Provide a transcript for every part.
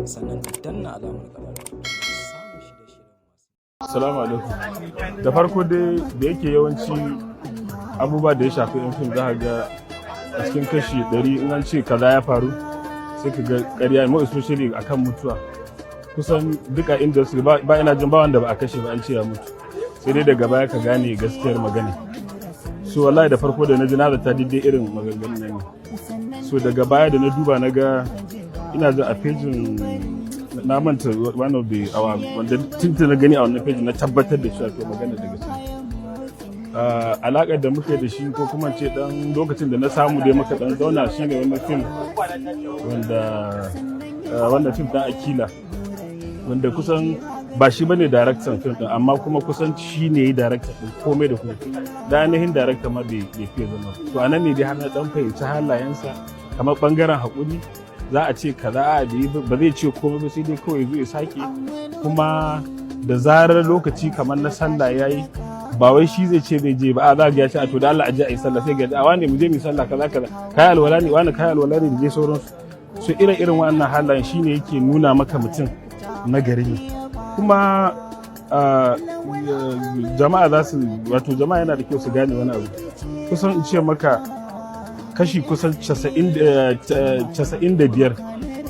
Sannan ka danna alamar ƙararrawa domin samun shirye-shiryen masu. Assalamu alaikum. Da farko dai, da yake yawanci abubuwa da ya shafi yan fim, za ka ga a cikin kashi 100, in an ce kaza ya faru, sai ka ga ƙarya, more especially akan mutuwa. Kusan duka industry ba ina jin ba wanda ba a kashe ba an ce ya mutu. Sai dai daga baya ka gane gaskiyar magana. So wallahi da farko da na ji, na zata daidai irin maganganun nan ne. So daga baya da na duba, na ga ina jin a page ɗin, na manta, one of the our wanda tuntun na gani a wannan page, na tabbatar da cewa to magana da gaske. Alaƙar da muke da shi, ko kuma ce dan lokacin da na samu dai muka dan zauna, shine wannan fim wanda wannan fim ɗin Akila, wanda kusan ba shi bane daraktan fim din, amma kuma kusan shi ne daraktan din komai da komai, da ainihin darakta ma bai fiye zama. To anan ne dai har na dan fahimci halayensa, kamar bangaren haƙuri. Za a ce kaza, a ba zai ce komai ba, sai dai kawai zo ya sake. Kuma da zarar lokaci kamar na sallah yayi, ba wai shi zai ce zai je ba, a za ga ya ce, "A to da Allah a je a yi sallah." Sai ga, "A wane, mu je mu yi sallah," kaza kaza, "Kai alwala ne wani, kai alwala ne," da dai sauransu. So irin irin wannan halayen shine yake nuna maka mutum na gari ne. Kuma jama'a za su, wato jama'a yana da kyau su gane wani abu. Kusan in ce maka kashi kusan 95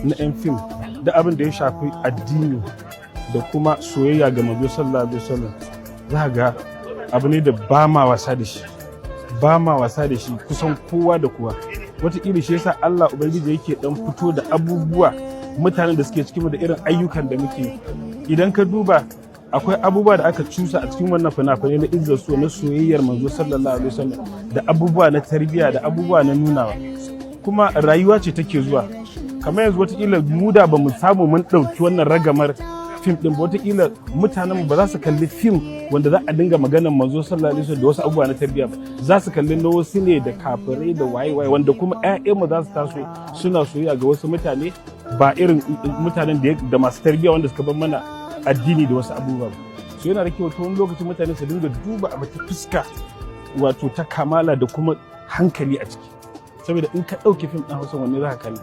na 'yan fim, da abin da ya shafi addini da kuma soyayya ga Manzo sallallahu alaihi wasallam, za ga abu ne da ba ma wasa da shi, ba ma wasa da shi, kusan kowa da kowa. Wataƙila shi yasa Allah Ubangiji yake dan fito da abubuwa, mutanen da suke cikin da irin ayyukan da muke. Idan ka duba, akwai abubuwa da aka cusa a cikin wannan fina-finai na Izzar So, na soyayyar Manzo sallallahu alaihi wasallam, da abubuwa na tarbiyya, da abubuwa na nunawa. Kuma rayuwa ce take zuwa. Kamar yanzu, wataƙila mu da ba mu samu mun ɗauki wannan ragamar fim ɗin ba, wataƙila mutanen mu ba za su kalli fim wanda za a dinga maganar Manzo sallallahu alaihi wasallam da wasu abubuwa na tarbiyya ba. Za su kalli na wasu ne da kafirai da waye waye, wanda kuma ƴaƴan mu za su taso suna soyayya ga wasu mutane, ba irin mutanen da masu tarbiyya wanda suka bar mana addini da wasu abubuwa ba. So yana da kyau ta wani lokacin mutane su dinga duba abu ta fuska, wato ta kamala da kuma hankali a ciki. Saboda in ka ɗauke fim ɗin Hausa, wanne za ka kalli?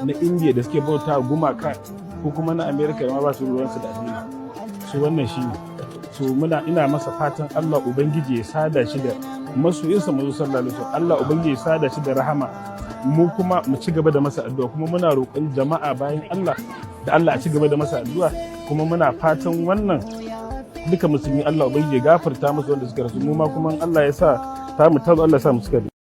Na Indiya da suke bauta gumaka, ko kuma na Amerika ma ba su ruwansu da addini? So wannan shi ne. So muna ina masa fatan Allah Ubangiji ya sada shi da masoyinsa Manzo sallallahu alaihi wasallam. Allah Ubangiji ya sada shi da rahama. Mu kuma mu ci gaba da masa addu'a. Kuma muna roƙon jama'a, bayan Allah, da Allah a ci gaba da masa addu'a. Kuma muna fatan wannan duka musulmi, Allah Ubangiji ya gafarta musu wanda suka rasu. Mu ma kuma Allah ya sa ta mu tazo, Allah ya sa mu suka